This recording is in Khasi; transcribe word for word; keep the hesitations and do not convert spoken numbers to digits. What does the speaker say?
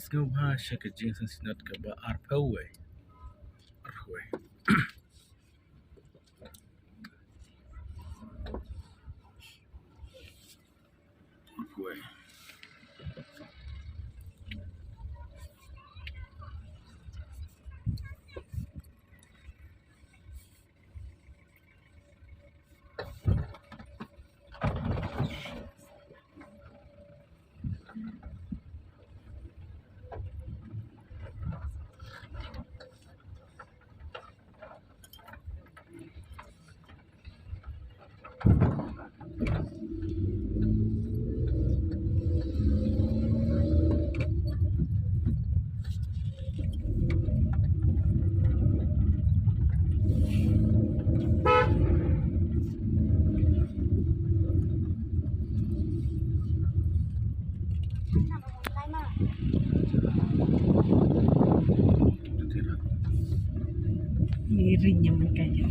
Sngewbha sha ka jingsngewsynei kaba arphew wei. Arphew wei. Arphew wei. Miring nyaman kaya.